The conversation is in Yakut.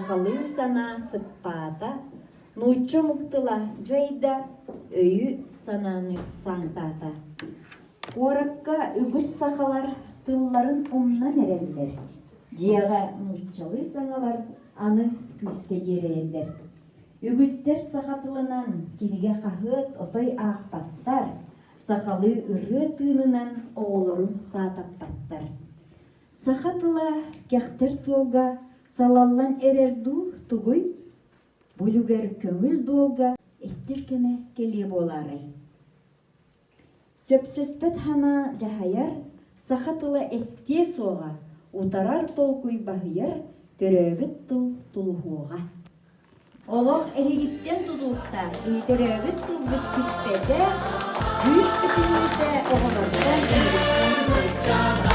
Сахалыы санаа сыппаата, нуучча омук тыла дьайда, өйү-санааны саҥтаата. Куоракка үгүс сахалар тылларын умнан эрэллэр, дьиэҕэ нууччалыы саҥалар аны күүскэ дьиэрэйэллэр. Үгүстэр саха тылынан кинигэ-хаһыат отой аахпаттар, сахалыы ырыа тыынынан оҕолорун саатаппаттар. Саха тыла кэхтэр суолга салаллан эрэр дуу, тугуй? Бу үлүгэр көҥүл дуолга эстэр кэмэ кэлиэ буолаарай? Сөпсөспөт санаа дьаһайар, саха тыла эстиэ суоҕа, утарар толкуй баһыйар, төрөөбүт тыл тулуһуоҕа. Олох эһигиттэн тутулуктаах төрөөбүт тылбыт сүппэтэ, күүс бүтүннүүтэ оҕолортон эһигиттэн тутулуктаах.